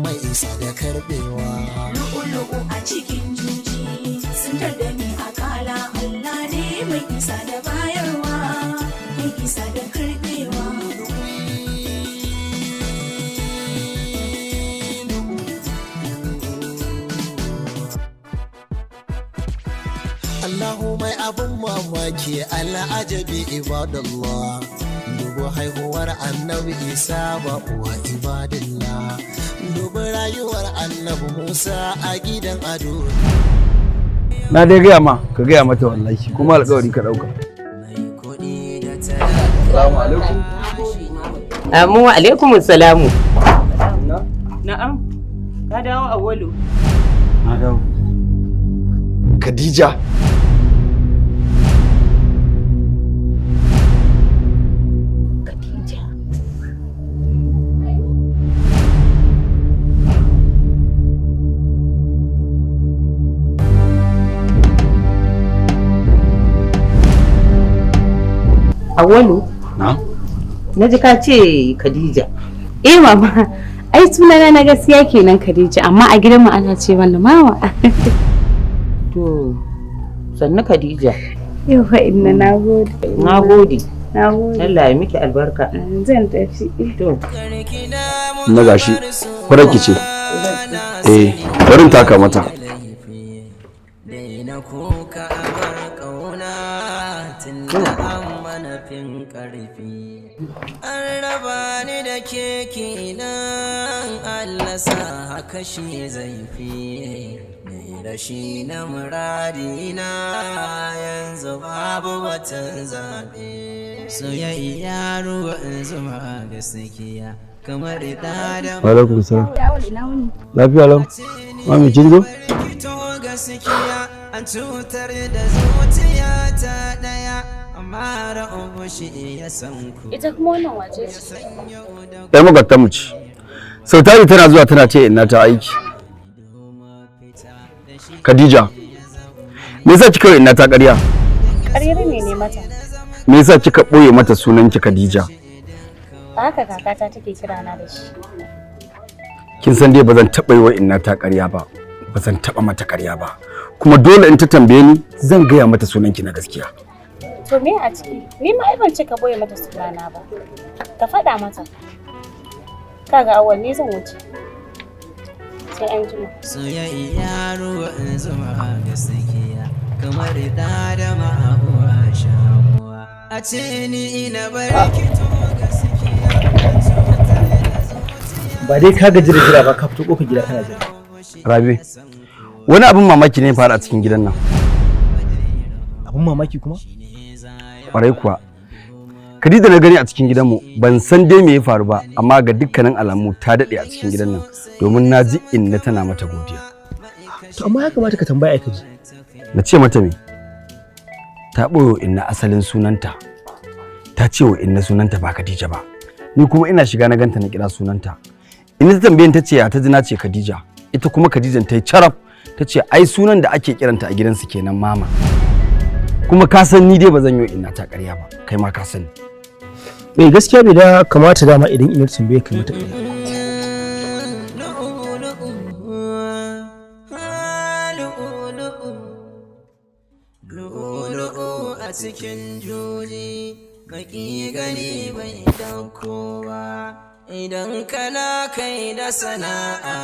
Mai isa da karbewa. Lu'u-lu'u a cikin juji sun da ni akala. Allah ne mai isa da bayarwa, mai isa da karbewa. Allahu mai abun mamaki, al'ajabi ibadallah. Dubu haihuwar Annabi Isa ba uwa, ibadallah. Dubu rayuwar Annabi Musa a gidan ado. Na dai gaya ma ka gaya mata wallahi, kuma alƙawari ka ɗauka. Assalamu alaikum. Amu alaikum salamu. Na'am. Ka dawo, Awwalu? Na dawo. Khadija. Khadija. Awwalu, Na? na ji ka ce Khadija. Eh mama, ai sunana na gaskiya kenan Khadija, amma a gidanmu ana ce mana mama. To, sannu Khadija. Yauwa inna, nagode. Na gode. Nagode. Allah ya miki albarka. Zan tafi. To, Na gashi. Farki ce. Eh, barin taka mata. Daina kuka a bar ƙauna tun da an mana fin ƙarfi. An raba ni da keke nan, Allah sa haka shi zai fi. Ni rashi na muradina, yanzu babu watan zaɓe. Soyayya ruwan zuma, gaskiya kamar ɗa da Wa alaikum salam. Lafiya lau. Mami, kin zo? Rikito gaskiya, an cutar da zuciya ta ɗaya, amma ra'ubu shi ya san ku. Ita kuma wannan wace ce? Yar makwabtan mu ce. Sau tari tana zuwa tana ce ina ta aiki. Khadija. Me yasa kika yi inna ta ƙarya? Ƙaryar me ne mata? Me yasa kika ɓoye mata sunanki Khadija? Ba haka kakata take kira na da shi. Kin san dai ba zan taɓa yi wa inna ta ƙarya ba. Ba zan taɓa mata ƙarya ba. Kuma dole in ta tambaye ni zan gaya mata sunanki na gaskiya. To me a ciki? Ni ma ai ban ce ka boye mata sunana ba. Ka faɗa mata. Kaga Awwal, ni zan wuce. Sai an jima. Soyayya ruwan zuma, gaskiya kamar da da ma'uwa shamuwa, a ce ni ina bar kito gaskiya an cutar da zuciya. Ba dai ka gaji da jira ba, ka fito kofar gida kana jira. Rabi, wani abin mamaki ne ya faru a cikin gidan nan. Abun mamaki kuma? Kwarai kuwa. Khadija na gani a cikin gidanmu, ban san dai me ya faru ba, amma ga dukkanin alamu ta daɗe a cikin gidan nan, domin na ji inna tana mata godiya. To amma ya kamata ka tambaya ai ka ji. Na ce mata me? Ta ɓoye inna asalin sunanta. Ta ce wa inna sunanta ba Khadija ba. Ni kuma ina shiga na ganta na kira sunanta. Inna ta tambaye ta ce ya ta ji na ce Khadija. Ita kuma Khadijan ta yi caraf ta ce ai sunan da ake kiranta a gidansu kenan, mama. Kuma ka san ni dai ba zan yi wa inna ta ƙarya ba, kai ma ka sani. Eh, gaskiya bai da kamata dama idan ina tambaye ka mata ƙarya. Lu'u-lu'u, lu'u-lu'u, lu'u-lu'u a cikin juji, baki gani bai dauko ba. Idan kana kai da sana'a,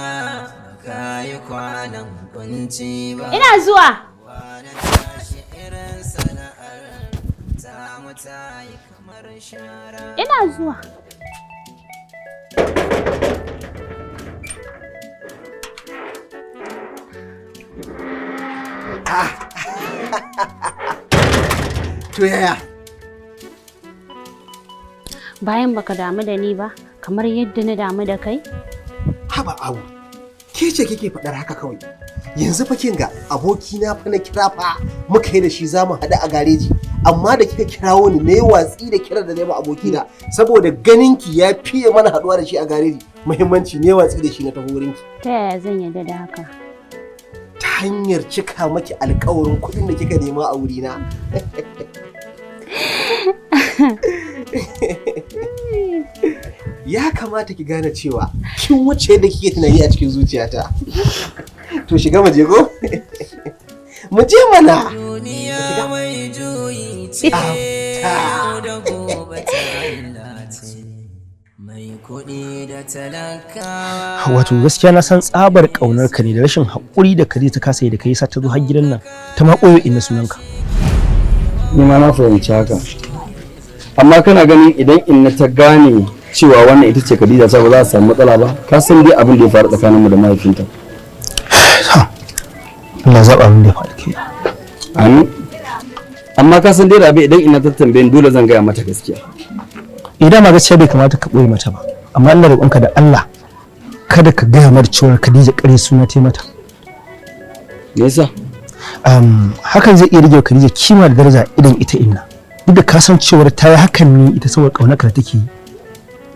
ka yi kwanan kunci ba. Ina zuwa. Wani tashi irin sana'ar ta mu ta yi kamar shara. Ina zuwa. To yaya? Bayan baka damu da ni ba, kamar yadda na damu da kai? Haba abu, ke ce kike faɗar haka kawai. Yanzu fa kin ga abokina fa na kira fa muka yi da shi za mu haɗu a gareji. Amma da kika kirawo ni na yi watsi da kiran da nema abokina saboda ganinki ya fiye mana haɗuwa da shi a gareji muhimmanci ne, watsi da shi na taho wurinki. Ta yaya zan yarda da haka? Ta hanyar cika maki alkawarin kuɗin da kika nema a wurina. Ya kamata ki gane cewa kin wuce yadda kike tunani a cikin zuciyata. To shiga mu je ko? Mu je mana. Duniya mai juyi ce, yau da gobe ta Allah ce, mai kuɗi da talakawa. Wato gaskiya na san tsabar kaunar ka ne da rashin haƙuri da Khadija ta kasa yi da kai sa ta zo har gidan nan ta ma koyo inna sunanka. Ni ma na fahimci haka, amma kana ganin idan inna ta gane cewa wannan ita ce Khadija ta, ba za a samu matsala ba? Ka san dai abin da ya faru tsakaninmu da mahaifinta. Allah zaɓa abin da ya faru ke. Amin. Amma ka san dai Rabi, idan ina ta tambaye ni dole zan gaya mata gaskiya. Idan ma gaskiya bai kamata ka ɓoye mata ba, amma ina roƙonka da Allah kada ka gaya mata cewa Khadija ƙarya suna ta mata. Me yasa? Hakan zai iya rage wa Khadija kima da daraja idan ita inna, duk da ka san cewar ta yi hakan ne ita saboda ƙaunarka da take yi,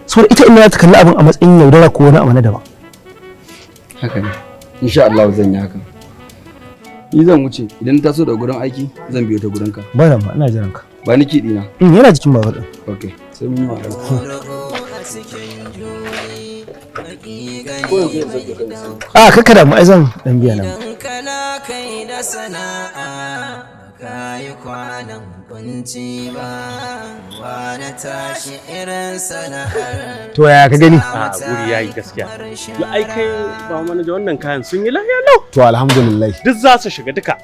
saboda ita inna za ta kalli abin a matsayin yaudara ko wani abu na daban. Haka ne, insha Allah zan yi hakan. Ni zan wuce, idan ta so da gurin aiki zan biyo ta gurinka. Ba da ma, ina jiran ka. Ba ni kiɗi na. Yana jikin babur din. Okay, sai mun yi magana. A cikin juyi, hakikani mai A kakka da mu, ai zan dan biya nan. Idan kana kai da sana'a, ka yi kwanan kunci ba, wani tashi irin sana'ar. To yaya ka gani? A guri yayi gaskiya. Yo ai kai ba manaja, wannan kayan sun yi lafiya lau. To alhamdulillah. Duk za su shiga duka.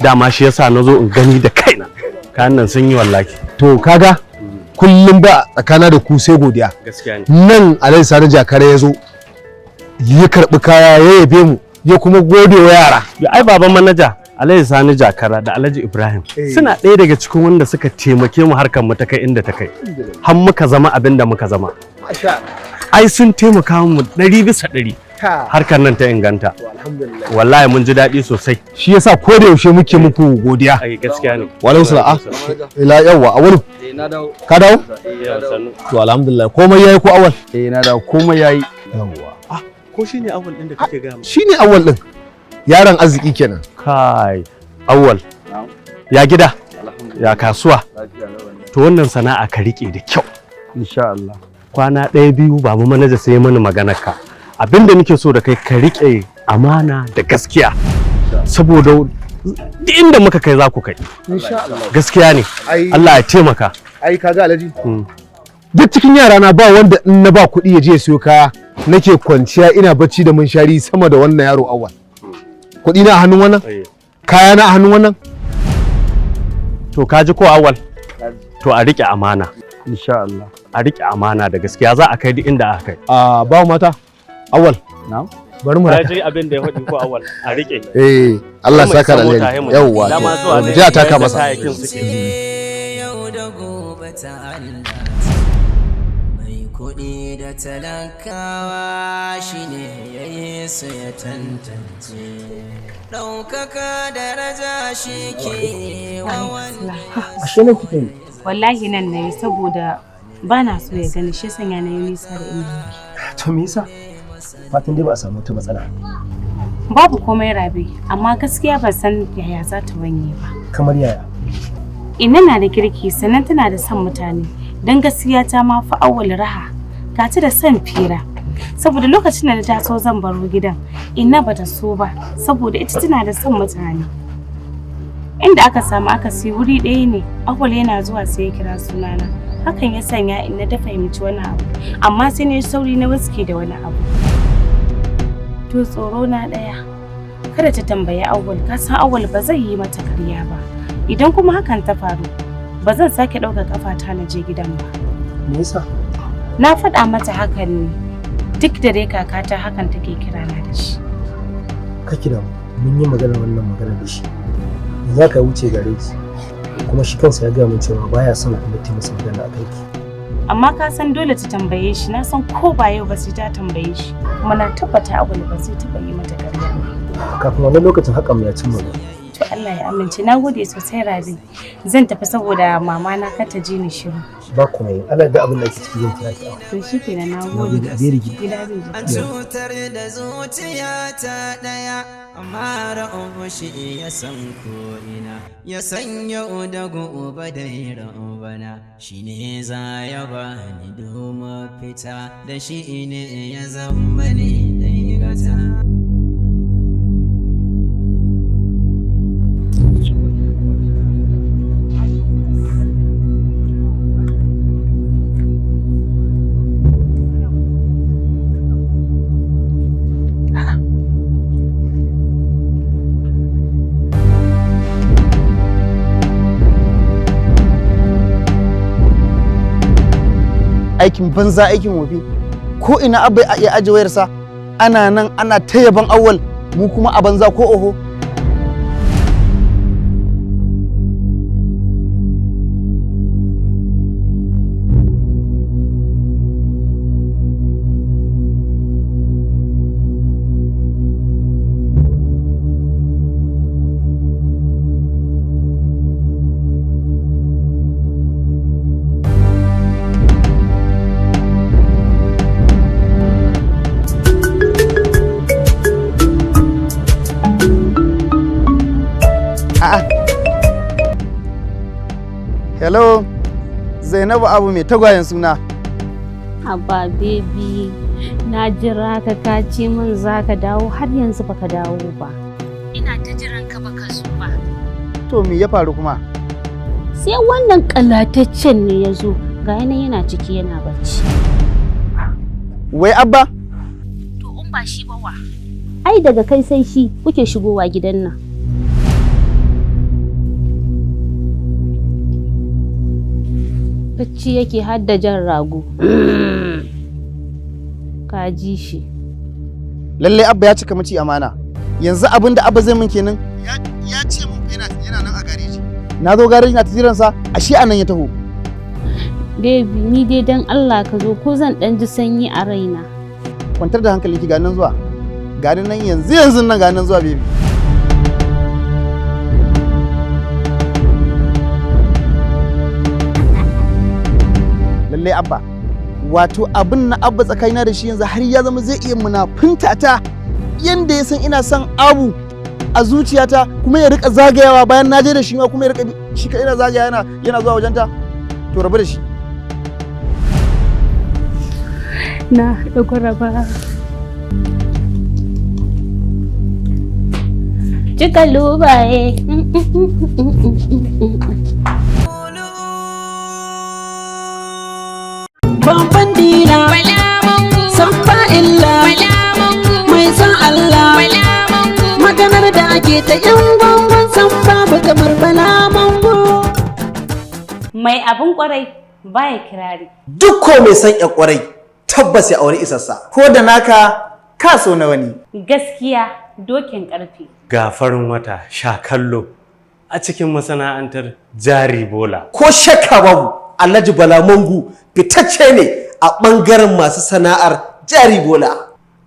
Dama shi yasa na zo in gani da kaina. Kayan nan sun yi wallahi. To kaga kullum ba tsakana da ku sai godiya. Gaskiya ne. Nan Alhaji Sani Jakare ya zo ya karɓi kaya, ya yabe mu, ya kuma gode wa yara. Yo ai baban manaja, Alhaji Sani Jakara da Alhaji Ibrahim suna ɗaya daga cikin wanda suka taimake mu harkar mu ta kai inda ta kai. Har muka zama abin da muka zama. Masha. Ai sun taimaka mu 100%. Harkar nan ta inganta. Alhamdulillah. Wallahi mun ji daɗi sosai. Shi yasa ko da yaushe muke muku godiya. Ai gaskiya ne. Wa alaikum salam. Ila yawwa awal. Eh, na dawo. Ka dawo? Eh, sannu. To alhamdulillah, komai yayi ko awal? Eh, na dawo, komai yayi. Yawwa. Ko shine awal ɗin da kake gaya mu? Shine awal din. Yaron arziki kenan. Kai, awal. Ya gida? Ya kasuwa? To wannan sana'a ka rike da kyau. Insha Allah. Kwana ɗaya biyu babu manaja sai mana maganar ka. Abinda muke so da kai, ka rike amana da gaskiya. Saboda duk inda muka kai za ku kai. Insha Allah. Gaskiya ne. Ai- Allah ya taimaka. Ai kaga Alhaji. Duk cikin yara na ba wanda in na ba kuɗi ya je ya siyo kaya nake kwanciya ina bacci da munshari sama da wannan yaro awal. Kuɗi na a hannun wannan? Kaya na a hannun wannan? To ka ji ko awal? To a rike amana. Insha Allah. A rike amana da gaskiya za a kai duk inda aka kai. A ba mata awal. Na'am. Bari mu Ka raka. ji abin da ya faɗi ko awal? A rike. Eh, Allah saka da alheri. Yawwa. Dama zuwa To, ne mu je a taka yadda masa. kayayyakin suke. Yau da gobe ta Allah ce, mai kuɗi da talakawa shine ya yi su ya tantance. Ɗaukaka daraja shi ke wa wanda Ashe nan kike yi? Wallahi nan nayi saboda ba na so ya gani, shi sanya na yi nisa da inda yake. To me yasa? Fatan dai ba a samu wata matsala. Babu komai Rabi, amma gaskiya ban san yaya za ta wanye ba. Kamar yaya? Inna na da kirki, sannan tana da son mutane. Don gaskiya ta ma fi awwal raha. Ga ta da son fira. Saboda lokacin da na taso zan baro gidan, Inna bata so ba saboda ita tana da son mutane. Inda aka samu akasi wuri ɗaya ne, awwal yana zuwa sai ya kira sunana. Hakan ya sanya Inna ta fahimci wani abu, amma sai na yi sauri na waske da wani abu. To tsoro na ɗaya, kada ta tambayi awwal, ka san awwal ba zai yi mata karya ba. Idan kuma hakan ta faru, ba zan sake ɗaukar kafata na je gidan ba. Me yasa? Na faɗa mata hakan ne, duk da dai kakata hakan take kira na da shi. Kake da mun yi magana wannan magana da shi. Za ka wuce gare ki. Kuma shi kansa ya gaya min cewa baya son kuma ta masa magana a kanki. Amma ka san dole ta tambaye shi, na san ko ba yau ba sai ta tambaye shi. Kuma na tabbata awwal ba zai taɓa yi mata karya ba. Kafin wannan lokacin hakan ya cimma ruwa. To Allah ya amince. Na gode sosai Rabi. Zan tafi saboda mama na kar ta ji ni shiru. Ba komai, Allah da abin da ake ciki zan kira ki. To shikenan, na Na gode. gode, a gaida gida. Gida zai je. An cutar da zuciya ta ɗaya, amma ra'ubu shi ya san ko'ina, ya san yau da gobe da bana, shi ne za ya bani domin fita, da shi ne ya zama ne ɗai gata. Aikin banza, aikin wofi. Ko ina Abba ya aje wayarsa, ana nan ana ta yaban Awwal, mu kuma a banza ko oho. A'a. Hello, Zainabu Abu mai tagwayen suna. Haba baby, na jira ka, ka ce min za ka dawo, har yanzu baka dawo ba. Ina ta jiran ka baka zo ba. To me ya faru kuma? Sai wannan kalataccen ne ya zo, ga yanan yana ciki yana bacci. Wai Abba? To in ba shi ba wa? Ai daga kai sai shi kuke shigowa gidan nan. Bacci yake har da jan rago. Ka ji shi. Lalle Abba ya cika maci amana. Yanzu abin da Abba zai min kenan. Ya ce min yana yana nan a gareji. Na zo gareji na ta jiransa, ashe anan ya taho. Baby, ni dai dan Allah ka zo, ko zan dan ji sanyi a raina. Kwantar da hankalinki, ga nan zuwa. Ga nan yanzu yanzu nan, ga nan zuwa baby. Lallai Abba, wato abin na Abba tsakanina da shi yanzu har ya zama zai iya munafunta ta yanda ya san ina son abu a zuciyata, kuma ya rika zagayawa bayan na je da shi ma, kuma ya rika shi ka ina zagaya yana zuwa wajenta. To rabu da shi. Na haɗa gwaraba. Cika lubaye. Bamban dila, san fa'illa, mai san Allah, maganar da ake ta yan gwangwan san babu kamar Bala Mango. Mai abin kwarai baya kirari. Duk ko mai son ya kwarai tabbas ya auri isassa. Ko da naka ka so na wani. Gaskiya dokin karfe. Ga farin wata sha kallo a cikin masana'antar Jari Bola. Ko shakka babu, Alhaji Bala Mangu fitacce ne a ɓangaren masu sana'ar Jari Bola.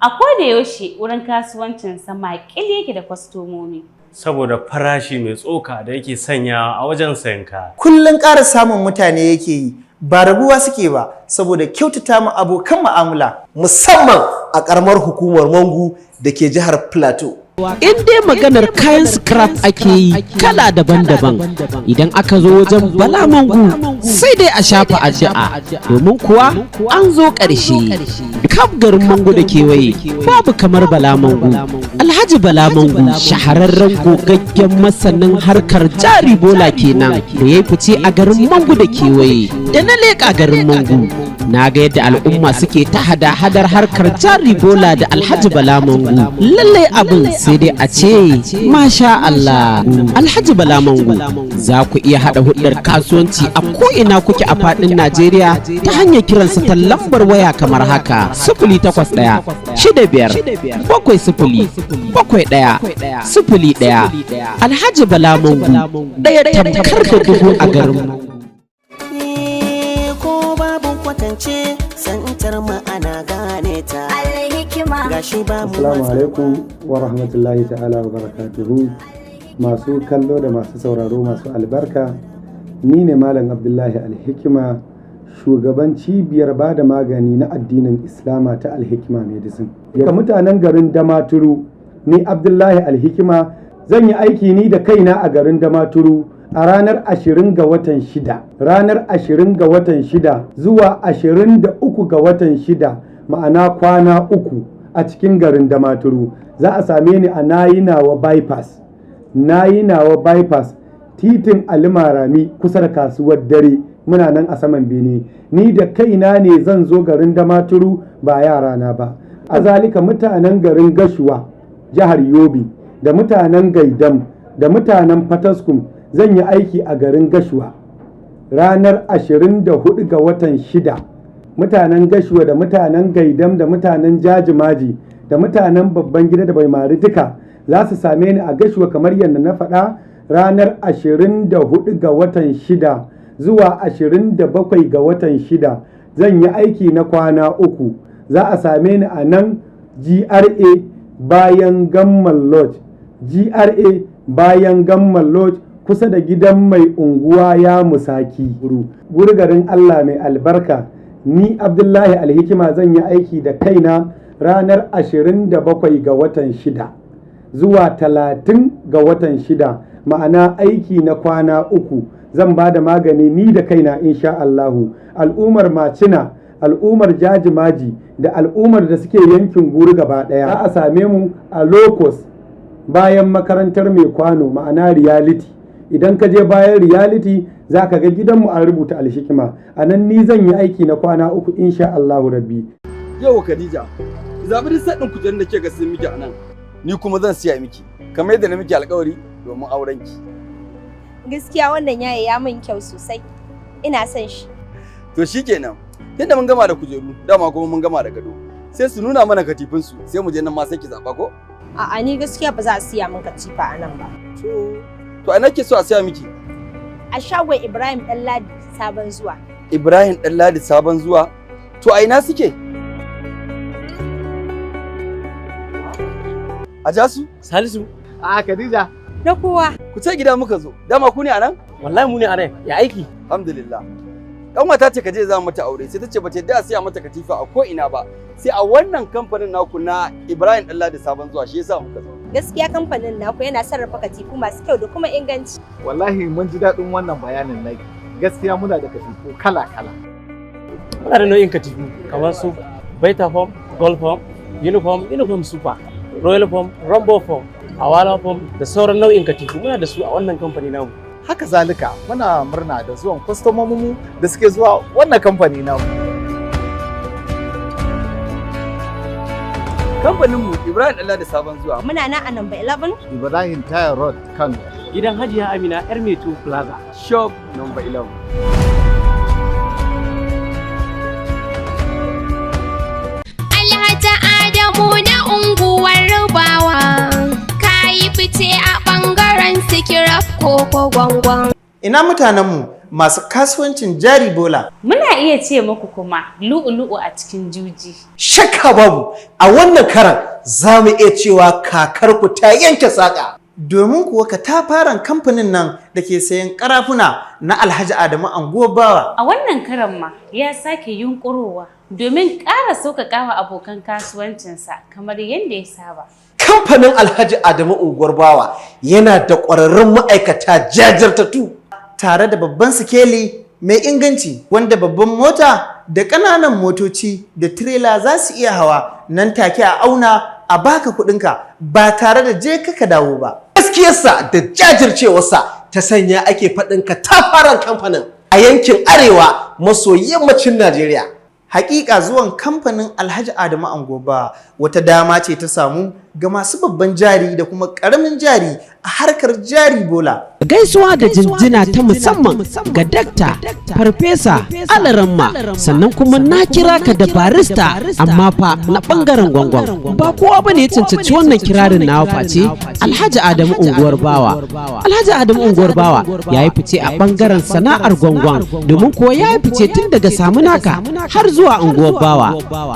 A koda yaushe wurin kasuwancinsa makil yake da kwastomomi. Saboda farashi mai tsoka da yake sanyawa a wajen sayan kaya. Kullum ƙara samun mutane yake yi, ba raguwa suke ba saboda kyautata mu abokan mu'amala. Musamman a ƙaramar hukumar Mangu da ke jihar Plateau. In dai maganar kayan scrap ake yi kala daban-daban, idan aka zo wajen Bala Mangu sai dai a shafa addu'a, domin kuwa an zo ƙarshe. Kaf garin Mangu da kewaye babu kamar Bala Mangu. Alhaji Bala Mangu shahararren gogaggen masanin harkar jari bola kenan da ya fice a garin Mangu da kewaye. Da na leƙa garin Mangu, na ga yadda al'umma suke ta hada-hadar harkar jari bola da Alhaji Bala Mangu. Lallai abin sai dai a ce masha Allah. Alhaji Bala Mangu za ku iya hada hudar kasuwanci a ko'ina kuke a fadin Najeriya ta hanyar kiransa ta lambar waya kamar haka: 08165707101. Alhaji Bala Mangu, ɗaya tamkar da dubu a garin Mangu. Ko babu kwatance, santar ma'ana gane ta gashi babu. Assalamu alaikum wa rahmatullahi ta'ala wa barakatuhu. Masu kallo da masu sauraro masu albarka, ni ne Malam Abdullahi Alhikima, shugaban cibiyar ba da magani na addinin Islama ta Alhikima Medicine. Ga mutanen garin Damaturu, ni Abdullahi Alhikima zan yi aiki ni da kaina a garin Damaturu a ranar 20 ga watan 6, ranar 20 ga watan 6 zuwa 23 ga watan 6, ma'ana kwana 3 a cikin garin Damaturu. Za a same ni a Nayinawa Bypass, Nayinawa Bypass, titin Alimarami, kusa da kasuwar dare. Muna nan a saman bene. Ni da kaina ne zan zo garin Damaturu, ba yarana ba. A zalika mutanen garin Gashuwa, jihar Yobe, da mutanen Gaidam da mutanen Fataskum, zan yi aiki a garin Gashuwa ranar 24 ga watan 6. Mutanen Gashuwa da mutanen Gaidam da mutanen Jajimaji da mutanen Babban Gida da Baimari duka za su same ni a Gashuwa kamar yadda na faɗa, ranar 24 ga watan 6 zuwa 27 ga watan 6. Zan yi aiki na kwana 3. Za a same ni a nan GRA bayan Gamman Lodge, GRA bayan Gamman Lodge, kusa da gidan mai unguwa ya Musaki. Gurgarin Allah mai albarka, ni Abdullahi Alhikima zan yi aiki da kaina ranar 27 ga watan 6 zuwa 30 ga watan 6, ma'ana aiki na kwana 3. Zan ba da magani ni da kaina insha Allahu. Al'ummar Macina, al'ummar Jajimaji da al'ummar da suke yankin Guri gaba daya, za a same mu a Locust bayan makarantar Mai Kwano, ma'ana Reality. Idan ka je bayan Reality za ka ga gidanmu an rubuta Alhikima a nan. Ni zan yi aiki na kwana 3 insha Allahu Rabbi. Yau Khadija, ki zaɓi duk set ɗin kujerun da ke ga sun miki a nan. Ni kuma zan siya miki, kamar yadda na miki alƙawari domin aurenki. Gaskiya wannan yaya ya min kyau sosai. Ina son shi. To shikenan, tunda mun gama da kujeru, dama kuma mun gama da gado. Sai su nuna mana katifinsu, sai mu je nan ma sai ki zaɓa ko? A'a, ni gaskiya ba za a siya min katifa a nan ba. To a ina ke so a siya miki? A shagon Ibrahim Ɗanladi Sabon Zuwa. Ibrahim Ɗanladi Sabon Zuwa? To a ina suke? A Jasu? Salisu. A Khadija. Na kowa. Ku ce gida muka zo. Dama ku ne a nan? Wallahi mu ne a nan. Ya aiki? Alhamdulillah. Kanwata ce kaje za mata aure, sai ta ce bata yadda a siya mata katifa a ko ina ba, sai a wannan kamfanin naku na Ibrahim Ɗanladi Sabon Zuwa, shi yasa muka zo. Gaskiya kamfanin naku yana sarrafa katifu masu kyau da kuma inganci. Wallahi mun ji daɗin wannan bayanin naki. Gaskiya muna da katifu kala-kala. Muna da nau'in katifu kamar su Beta form, Gold form, Uniform, Uniform Super, Royal form, Rumble form, Awala form da sauran nau'in katifu muna da su a wannan kamfani namu. Haka zalika muna murna da zuwan kwastomominmu da suke zuwa wannan kamfani namu. Kamfaninmu Ibrahim Ɗanladi Sabon Zuwa. Muna nan a number 11. Ibrahim Tire Road, Kano. Gidan Hajiya Amina Yar Metu Plaza. Shop number 11. Alhaji Adamu na unguwar Rubawa, ka yi fice a ɓangaren sikiraf ko gwangwan. Ina mutanenmu masu kasuwancin jari bola. Muna iya ce muku kuma lu'u-lu'u a cikin juji. Shakka babu, a wannan karan za mu iya cewa kakarku ta yanke saƙa. Domin kuwa katafaren kamfanin nan da ke sayan karafuna na Alhaji Adamu Anguwar Bawa. A wannan karan ma ya sake yunƙurowa domin ƙara sauƙaƙawa abokan kasuwancinsa kamar yadda ya saba. Kamfanin Alhaji Adamu Unguwar Bawa yana da ƙwararrun ma'aikata jajirtattu. Tare da babban sikeli mai inganci wanda babban mota da ƙananan motoci da tirela za su iya hawa nan take a auna a baka kuɗinka ba tare da je ka dawo ba. Gaskiyarsa da jajircewarsa ta sanya ake faɗin katafaren kamfanin a yankin arewa maso yammacin Najeriya. Hakika zuwan kamfanin Alhaji Adamu Angoba wata dama ce ta samu ga masu babban jari da kuma karamin jari a harkar jari bola. Gaisuwa da jinjina ta musamman ga Dakta, Farfesa, Alaramma, sannan kuma na kira ka da barista, amma fa na bangaren gwangwan. Ba kowa bane ya cancanci wannan kirarin nawa face Alhaji Adamu Unguwar Bawa. Alhaji Adamu Unguwar Bawa ya yi fice a bangaren sana'ar gwangwan, domin kuwa ya yi fice tun daga Samunaka har zuwa unguwar Bawa.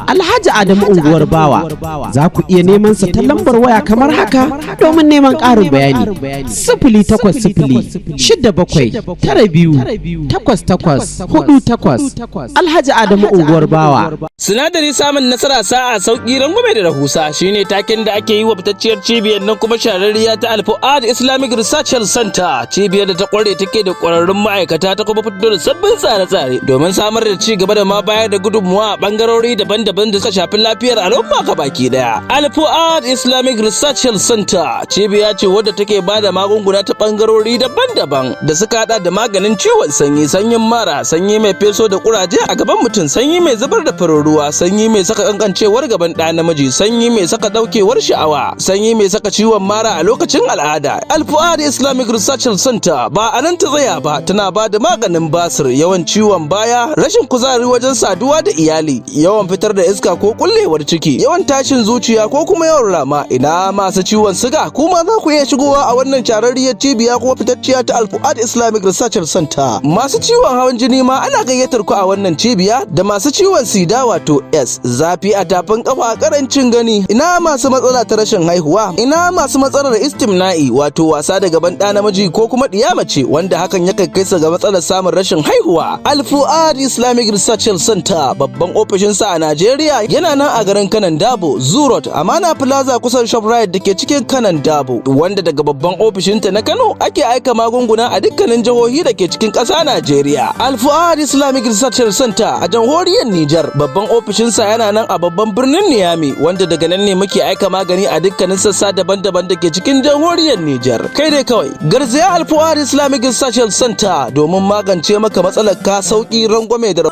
Alhaji Adamu unguwar Bawa za ku iya neman sa ta lambar waya kamar haka domin neman ƙarin bayani: 08067928848. Alhaji Adamu unguwar Bawa. Sinadari samun nasara, sa'a, sauki, rangwame da rahusa shine taken da ake yi wa fitacciyar cibiyar nan kuma shahararriya ta Alfuad Islamic Research Center, cibiyar da ta kware, take da kwararrun ma'aikata, ta kuma fito da sabbin tsare-tsare domin samar da ci gaba da ma bayar da gudunmuwa a bangarori daban-daban da suka shafi lafiyar al'umma baki daya. Alfuad Islamic Research Center cibiya ce wadda take ba da magunguna ta bangarori daban-daban da suka hada da maganin ciwon sanyi, sanyin mara, sanyi mai feso da kuraje a gaban mutum, sanyi mai zubar da farin ruwa, sanyi mai saka kankancewar gaban ɗa namiji, sanyi mai saka daukewar sha'awa, sanyi mai saka ciwon mara a lokacin al'ada. Alfuad Islamic Research Center ba a nan ta tsaya ba, tana ba da maganin basir, yawan ciwon baya, rashin kuzari wajen saduwa da iyali, yawan fitar da iska ko kullewar ciki, yawan tashin zuciya ko kuma yawan rama. Ina masu ciwon siga, kuma za ku iya shigowa a wannan shararriyar cibiya kuma fitacciya ta Alfuad Islamic Research Center. Masu ciwon hawan jini ma ana gayyatar ku a wannan cibiya, da masu ciwon sida wato S, zafi a tafin kafa, karancin gani. Ina masu matsala ta rashin haihuwa, ina masu matsalar istimna'i wato wasa da gaban ɗa namiji ko kuma ɗiya mace, wanda hakan yakan kai su ga matsalar samun rashin haihuwa. Alfuad Islamic Research Center babban ofishinsa a Najeriya yana nan a garin Kanan Dabo, Zoo Road, Amana Plaza, kusan Shoprite da ke cikin Kanan Dabo, wanda daga babban ofishinta na Kano ake aika magunguna a dukkanin jihohi da ke cikin ƙasa Najeriya. Alfuad Islamic Research Center a jamhuriyar Nijar babban ofishinsa yana nan a babban birnin Niamey, wanda daga nan ne muke aika magani a dukkanin sassa daban-daban da ke cikin jamhuriyar Nijar. Kai dai kawai garzaya Alfuad Islamic Research Center domin magance maka matsalar ka, sauki, rangwame da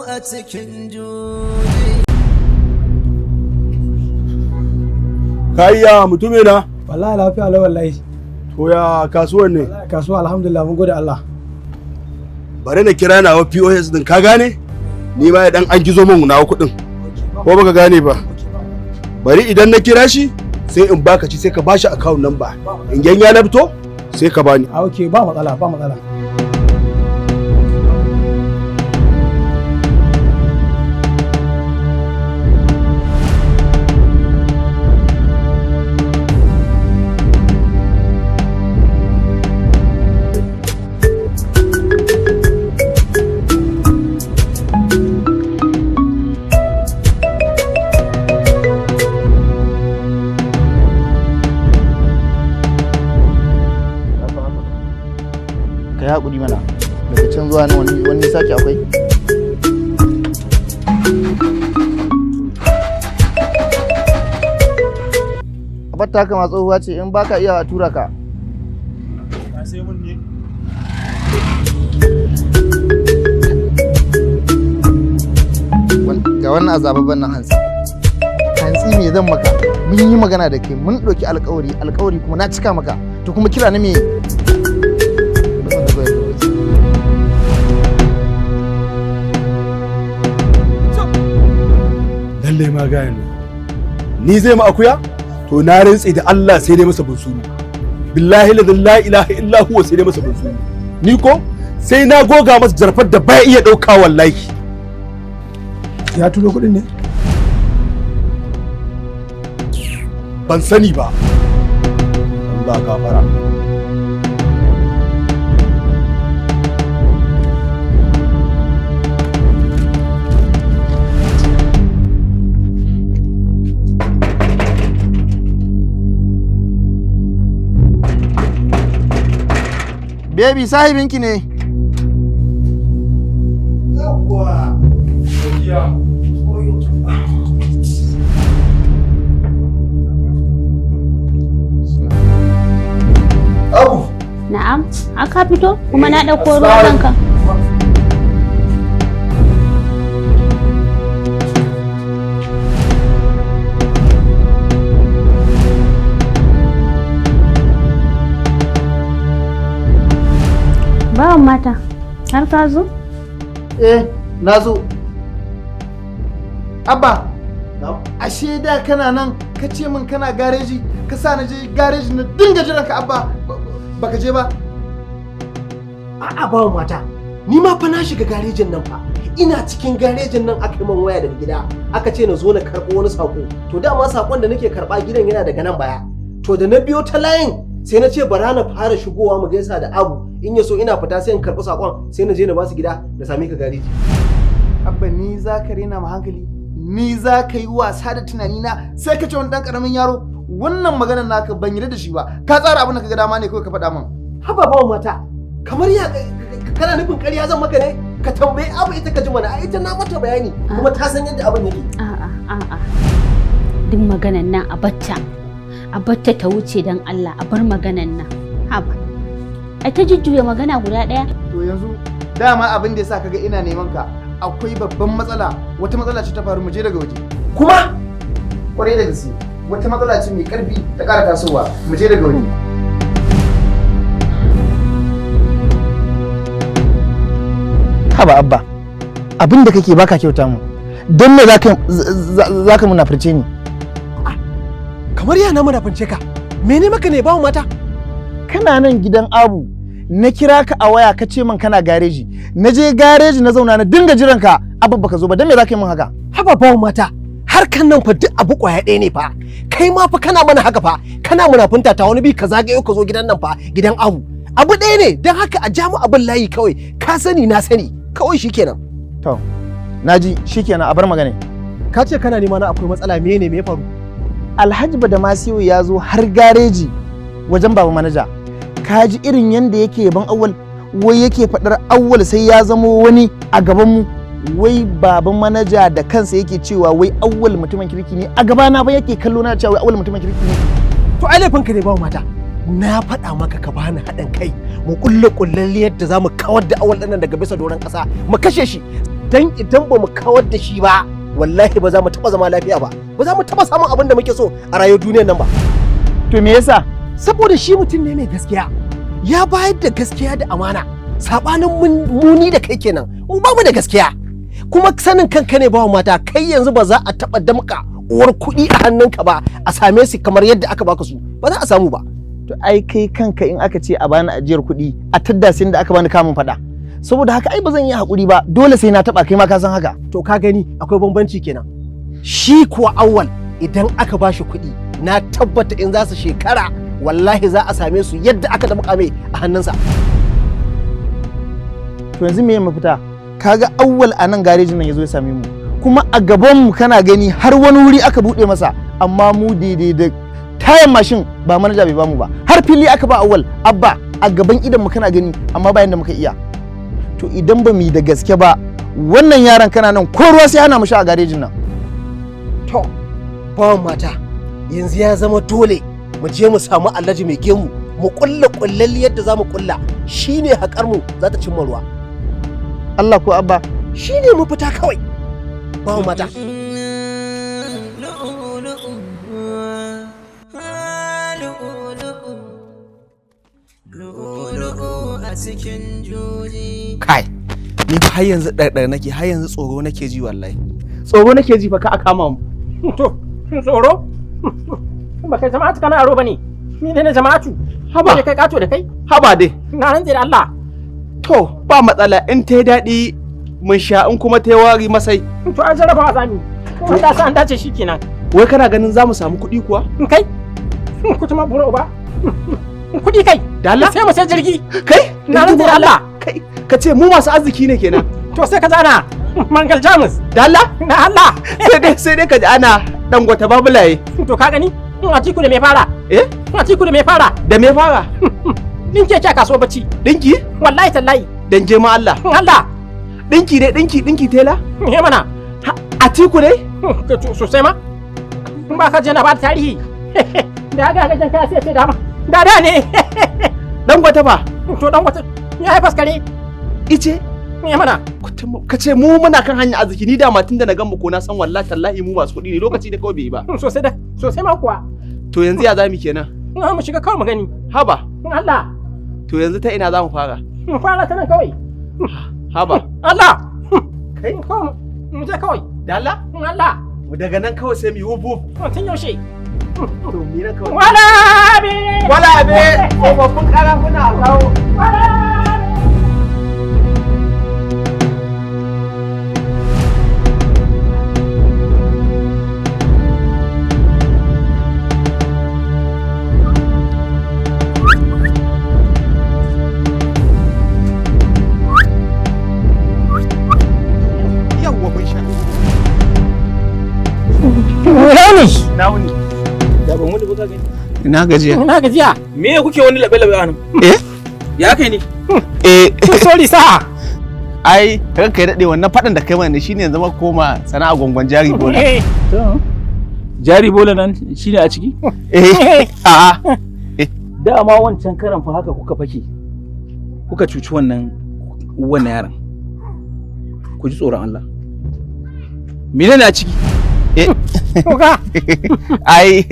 a cikin juji. Kayya mutume na. Wallahi lafiya lau wallahi. To, ya kasuwar ne? Kasuwa alhamdulillah, mun gode Allah. Bari na kira nawa POS din, ka gane? Ni ma ya dan an gizo min nawa kuɗin. Ko baka gane ba? Bari idan na kira shi sai in baka ci, sai ka bashi account number. In yan ya labto sai ka bani. A okay, ba matsala, ba matsala. Ka yi haƙuri mana, daga can zuwa nan wani sake akwai. A batta haka ma, tsohuwa ce, in baka iya a tura ka. Sai mun ne. Ga wannan azababban nan, hantsi hantsi, me zan maka? Mun yi magana da kai, mun ɗauki alƙawari, alƙawari kuma na cika maka. To kuma kira na me? Ba zan dago ya wuce. Lallai ma gaya ne. Ni zai ma akuya? To na rantse da Allah sai dai masa bunsuru. Billahi la ilaha illa huwa, sai dai masa bunsuru. Ni ko sai na goga masa jarfar da baya iya ɗauka wallahi. Ya turo kuɗin ne? Ban sani ba. Allah gafara. Baby, sahibinki ne. Yawwa. Abu. Na'am, aka fito kuma na ɗauko ruwa kanka. Bawan mata, har ka zo? Eh, na zo. Abba, ashe da kana nan. Ka ce min kana gareji, ka sa na je gareji na dinga jiran ka, Abba, baka je ba. A'a bawan mata, ni ma fa na shiga garejin nan fa. Ina cikin garejin nan aka yi min waya daga gida, aka ce na zo na karɓo wani sako. To dama sakon da nake karɓa gidan yana daga nan baya. To da na biyo ta layin sai na ce bara na fara shigowa mu gaisa da Abu, in ya so ina fita sai in karɓi sakon, sai na je na basu gida na same ka gareji. Abba, ni za ka rena ma hankali? Ni za ka yi wasa da tunanina sai ka ce wani ɗan ƙaramin yaro? Wannan maganar naka ban yarda da shi ba. Ka tsara abin da ka ga dama ne kawai ka faɗa min. Haba bawan mata, kamar ya kana nufin ƙarya zan maka ne? Ka tambayi Abu ita ka ji mana, ai ita na mata bayani kuma ta san yadda abin yake. A'a, a'a. Duk maganan nan a batta. A batta ta wuce don Allah, a bar maganan nan. Haba. Ai ta jujjuya magana guda ɗaya. To yanzu dama abin da yasa kaga ina neman ka, akwai babban matsala, wata matsala ce ta faru, mu je daga waje. Kuma? Kwarai da gaske, wata matsala ce mai karfi ta ƙara tasowa, mu je daga waje. Haba Abba, abin da kake baka kyauta mu. Don me zaka zaka munafurce ni? Kamar yana munafunce ka? Mene maka ne bawo mata? Kana nan gidan Abu, na kira ka a waya ka ce min kana gareji. Na je gareji na zauna na dinga jiran ka, Abba baka zo ba, don me zaka yi min haka? Haba bawo mata, harkan nan fa duk abu kwaya ɗaya ne fa. Kai ma fa kana mana haka fa, kana munafunta ta wani bi ka zagayo ka zo gidan nan fa, gidan Abu. Abu ɗaya ne, don haka a jamu abin layi kawai, ka sani na sani, kawai shikenan. To, naji, shikenan, a bar magana. Ka ce kana nema na, akwai matsala, mene me ya faru? Alhaji Badamasiyu ya zo har gareji wajen baba manaja. Ka ji irin yadda yake yaban Awwal, wai yake faɗar Awwal sai ya zamo wani a gaban mu. Wai baban manaja da kansa yake cewa wai Awwal mutumin kirki ne a gabana ba, yake kallo na cewa wai Awwal mutumin kirki ne. To ai laifinka ne bawo mata. Na faɗa maka ka bani haɗin kai mu kulle kullalliyar da za mu kawar da Awwal ɗin nan daga bisa doron ƙasa, mu kashe shi, dan idan ba mu kawar da shi ba wallahi ba za mu taɓa zama lafiya ba, ba za mu taɓa samun abin da muke so a rayuwar duniyar nan ba. To me yasa? Saboda shi mutum ne mai gaskiya, ya bayar da gaskiya da amana, sabanin muni da kai kenan, mu ba mu da gaskiya. Kuma sanin kanka ne bawa mata, kai yanzu ba za a taɓa damƙa uwar kuɗi a hannunka ba a same su kamar yadda aka baka su, ba za a samu ba. To ai kai kanka in aka ce a bani ajiyar kuɗi a tadda sai da aka bani kamun faɗa. Saboda haka ai ba zan yi haƙuri ba, dole sai na taɓa, kai ma ka san haka. To ka gani akwai bambanci kenan. Shi kuwa Awwal idan aka bashi kuɗi na tabbata in za su shekara wallahi za a same su yadda aka damƙa mai a hannunsa. To yanzu me mafita? Kaga Awwal a nan garejin nan ya zo ya same mu. Kuma a gaban mu kana gani har wani wuri aka buɗe masa, amma mu daidai da tayan mashin ba manaja bai bamu ba, har fili aka ba Awwal. Abba, a gaban idan mu kana gani, amma bayan da muka iya. To idan ba mu yi da gaske ba, wannan yaron kana nan ko ruwa sai hana mu sha a garejin nan. To bawan mata, yanzu ya zama dole mu je mu samu Alhaji mai gemu mu kulla kullalliyar yadda za mu kulla, shine haƙar mu za ta cimma ruwa. Allah ko Abba, shine mu fita kawai bawan mata. Kai, ni fa har yanzu ɗarɗar nake, har yanzu tsoro nake ji wallahi. Tsoro nake ji fa ka a kama mu. To, tsoro? Ba kai jama'atu kana aro bane. Ni ne na jama'atu. Haba. Ne kai kato da kai. Haba dai. Na rantse da Allah. To, ba matsala, in ta yi daɗi mun sha, in kuma ta yi wari masai. To an jarrabawa za mu. Ko da sa an dace shikenan. Wai kana ganin za mu samu kuɗi kuwa? Kai. Kutuma bura uba. Kuɗi kai. Da Allah. Sai mu sai jirgi. Kai. Na rantse da Allah. Kai, ka ce mu masu arziki ne kenan. To sai ka ji ana Mangal Jamus. Da Allah? Na Allah. Sai dai ka ji ana Dangote babulaye. To ka gani? Atiku da me fara? Eh? Atiku da me fara? Da me fara? Dinki yake a kasuwar bacci. Dinki? Wallahi tallahi. Dan je ma Allah. Allah. Dinki dai dinki dinki tela? Me mana? Atiku dai? Sosai ma. In ba ka je na ba tarihi. Da ga ga jan kaya sai ce dama. Da da ne. Dangote fa? To Dangote ya haifas kare. Ice? Me mana? Ka ce mu muna kan hanyar arziki, ni da tun da na gan mu ko na san wallahi tallahi mu masu kuɗi ne, lokaci da kawai bai yi ba. Sosai da sosai ma kuwa. To yanzu ya zamu kenan? Mu shiga kawai mu gani. Haba. Allah. To yanzu ta ina zamu fara? Mu fara ta nan kawai. Haba. Allah. Kai kawai mu je kawai. Da Allah? Allah. Daga nan kawai sai mu yi wuf wuf. Tun yaushe. To mi nan kawai. Wala be. Wala be. Tsofaffin karafuna a kawo. Wala. Ina ne? Na wuni. Da ban wuni ba ka gani. Ina gajiya. Ina gajiya. Me kuke wani labe-labe a nan? Eh? Ya kai ne? Eh. Sorry sa. Ai, ranka ya dade wannan fadan da kai mana shine yanzu ma koma sana'a gwangwan jari bola. To. Jari bola nan shine a ciki? Eh. A'a. Dama wancan karan fa haka kuka fake. Kuka cuci wannan yaron. Ku ji tsoron Allah. Menene a ciki? Eh. Oga. Ai.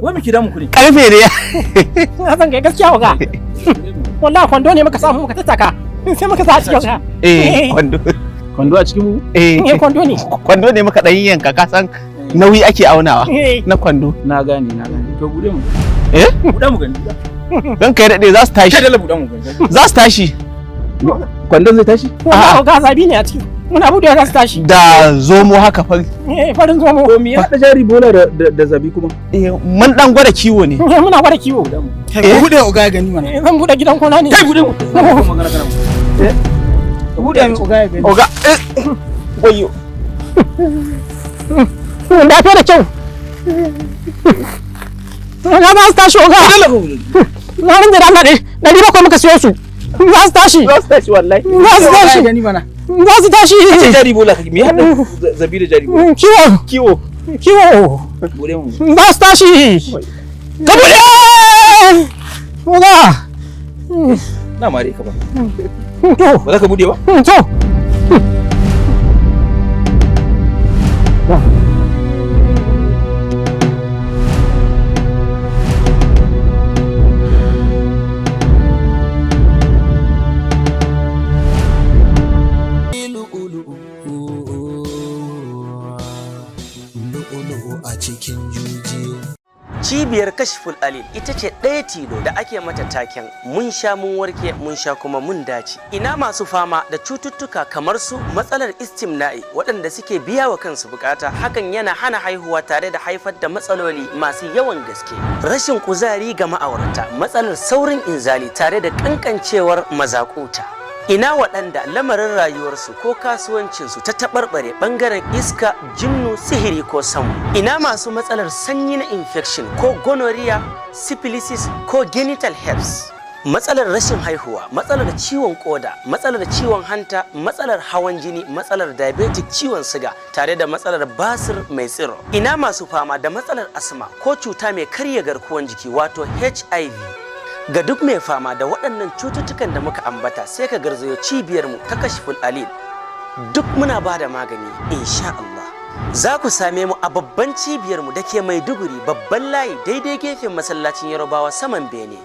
Wai me ke damun ku ne? Karfe ne. Na san kai gaskiya oga. Wallahi kwando ne muka samu muka tattaka. Sai muka sa a cikin oga. Eh, kwando. Kwando a cikin mu? Eh, kwando ne. Kwando ne muka dan yanka ka san nauyi ake aunawa na kwando. Na gane, na gane. To bude mu. Eh? Buɗe mu gani. Don kai daɗe za su tashi. Kai dala buɗe mu gani. Za su tashi. Kwandon zai tashi? Wallahi oga zabi ne a ciki. Muna buɗewa za su tashi. Da zomo haka fari. Eh, farin zomo. To me ya haɗa jari bola da zabi kuma? Eh, mun dan gwada kiwo ne. Muna gwada kiwo. Kai buɗe oga ya gani mana. Zan buɗe gidan gona ne. Kai buɗe mu. Magana kana mu. Buɗe mu oga ya gani. Oga eh wayo. Lafiya da kyau. Na za su tashi oga. Na rinda da Allah ne. 700 muka siyo su. Za su tashi. Za su tashi wallahi. Za su tashi. Gani mana. Za su tashi. Ce jari bola kake me ya haɗa zabi da jari bola? Kiwo. Kiwo. Kiwo. Buɗe mu. Za su tashi. Ka buɗe. Oga. Na mare ka ba. To. Ba za ka buɗe ba? To. Lu'ulu'u a cikin juji. Cibiyar Kashful Alil ita ce ɗaya tilo da ake mata taken mun sha mun warke mun sha kuma mun dace. Ina masu fama da cututtuka kamar su matsalar istimna'i waɗanda suke biya wa kansu bukata hakan yana hana haihuwa tare da haifar da matsaloli masu yawan gaske. Rashin kuzari ga ma'aurata, matsalar saurin inzali tare da kankancewar mazakuta. Ina waɗanda lamarin rayuwarsu ko kasuwancinsu ta taɓarɓare ɓangaren iska, jinnu, sihiri ko samu. Ina masu matsalar sanyi na infection ko gonorrhea, syphilis ko genital herpes. Matsalar rashin haihuwa, matsalar ciwon koda, matsalar ciwon hanta, matsalar hawan jini, matsalar diabetic ciwon siga, tare da matsalar basir mai tsiro. Ina masu fama da matsalar asma ko cuta mai karya garkuwan jiki wato HIV. Ga duk mai fama da waɗannan cututtukan da muka ambata sai ka garzayo cibiyarmu ta Kashful Alil. Duk muna ba da magani insha Allah. Za ku same mu a babban cibiyarmu da ke Maiduguri babban layi daidai gefen masallacin Yarobawa saman Bene.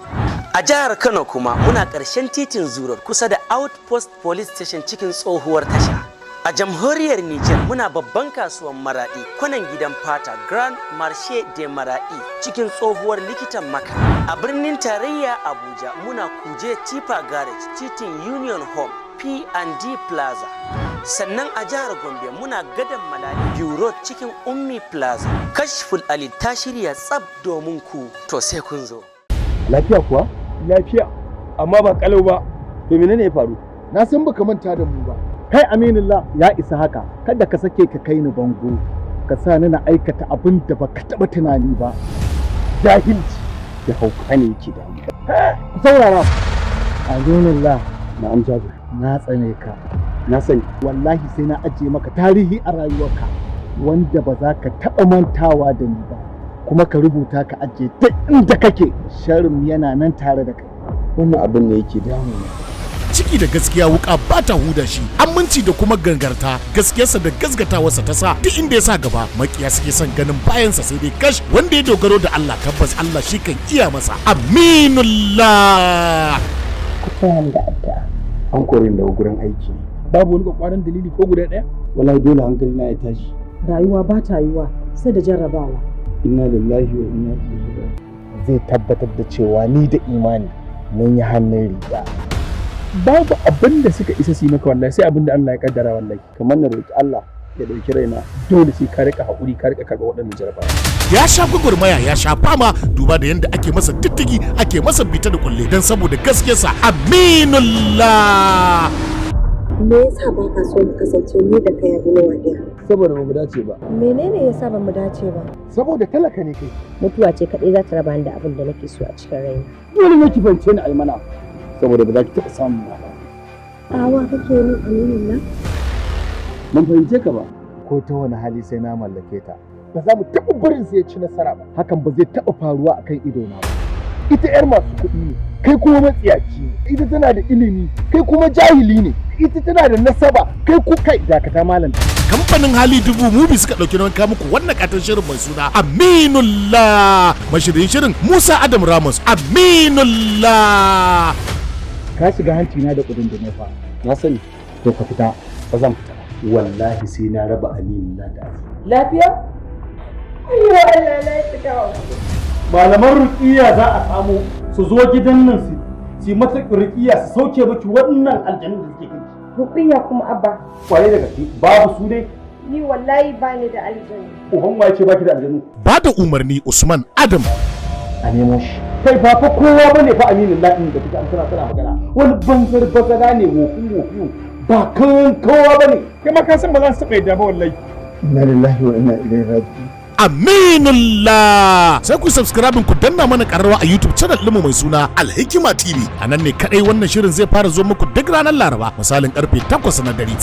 A jihar Kano kuma muna ƙarshen titin Zurar kusa da Outpost Police Station cikin tsohuwar tasha. A jamhuriyar Nijar muna babban kasuwan Maradi kwanan gidan fata Grand Marche de Maradi cikin tsohuwar likitan Maka. A birnin tarayya Abuja muna Kuje Tipa Garage titin Union Home P&D Plaza. Sannan a jihar Gombe muna gadan Malali Bureau cikin Ummi Plaza. Kashful Ali ta shirya tsab domin ku to sai kun zo. Lafiya kuwa? Lafiya, amma ba kalau ba. To menene ya faru? Na san baka manta da mu ba. Kai Aminullah ya isa haka, kada ka sake ka kai ni bango, ka sa ni na aikata abin da baka taɓa tunani ba. Jahilci da hauka ne yake da mu. Ku saurara. Aminullah, Na'am Jabir. na tsane ka. Na sani. Wallahi sai na ajiye maka tarihi a rayuwarka wanda ba za ka taɓa mantawa da ni ba. Kuma ka rubuta ka ajiye duk inda kake, sharrin yana nan tare da kai. Wannan abin ne yake damuna. Ciki da gaskiya wuka ba ta huda shi, aminci da kuma gangarta, gaskiyarsa da gasgatawarsa ta sa duk inda ya sa gaba makiya suke son ganin bayansa, sai dai kash wanda ya dogaro da Allah tabbas Allah shi kan iya masa. Aminullah. Ku taya ni da addu'a. An kore ni daga gurin aiki ne. Babu wani kwakwaran dalili ko guda ɗaya? Wallahi dole hankali na ya tashi. Rayuwa ba ta yiwuwa sai da jarrabawa. Inna lillahi wa inna ilaihi raji'un. Zai tabbatar da cewa ni da imani mun yi hannun riga. Babu abin da suka isa su yi maka wallahi sai abin da Allah ya kaddara wallahi. Kamar na roki Allah ya ɗauki raina. Dole sai ka rika haƙuri ka rika karɓar waɗannan jarabawa. Ya sha gwagwarmaya, ya sha fama, duba da yadda ake masa diddigi, ake masa bita da kulle don saboda gaskiyarsa. Aminullah. Me yasa ba ka so mu kasance ni da kai a inuwa ɗaya? Saboda ba mu dace ba. Menene yasa ba mu dace ba? Saboda talaka ne kai. Mutuwa ce kaɗai za ta raba ni da abin da nake so a cikin raina. Dole ne ki fahimce ni, Aimana. Saboda ba za ki taɓa samun ba. Awa kake min, aminin nan? Ban fahimce ka ba. Ko ta wani hali sai na mallake ta. Ba za mu taɓa barin sai ya ci nasara ba. Hakan ba zai taɓa faruwa akan idona ba. Ita 'yar masu kuɗi ne, kai kuma matsiyaci ne. Ita tana da ilimi, kai kuma jahili ne. Ita tana da nasaba, kai ku kai dakata, malam. Kamfanin Hali Dubu Mubi suka ɗauki nauyin kawo muku wannan katon shirin mai suna Aminullah. Mashirin shirin Musa Adam Ramos. Aminullah. Ka shiga hanci na da kudin da fa. Na sani. To ka fita. Ba zan fita ba. Wallahi sai na raba Aminullah da Aziz. Lafiya? Ayyo Allah, na shiga. Malaman ruƙiya za a samu su zo gidan nan su mata ruƙiya, su sauke miki wannan aljanun da suke kanki. Ruqayya kuma, Abba? Kwarai da gaske, babu su dai. Ni wallahi ba ni da aljanu. Uban waye ce baki da aljanu? Ba da umarni Usman Adam. A nemo shi. Kai, ba fa kowa bane fa aminin ladin da kike amsana tana magana. Wani banzar bazara ne, wofin wofiyu, ba kan kowa bane. Kai ma ka san ba za su taɓa yadda ba wallahi. Inna lillahi wa inna ilaihi raji'un. Aminullah. Sai ku subscribe, ku danna mana karrawa a YouTube channel ɗinmu mai suna Alhikima TV. A nan ne kadai wannan shirin zai fara zo muku duk ranar Laraba, misalin karfe 8 na dare.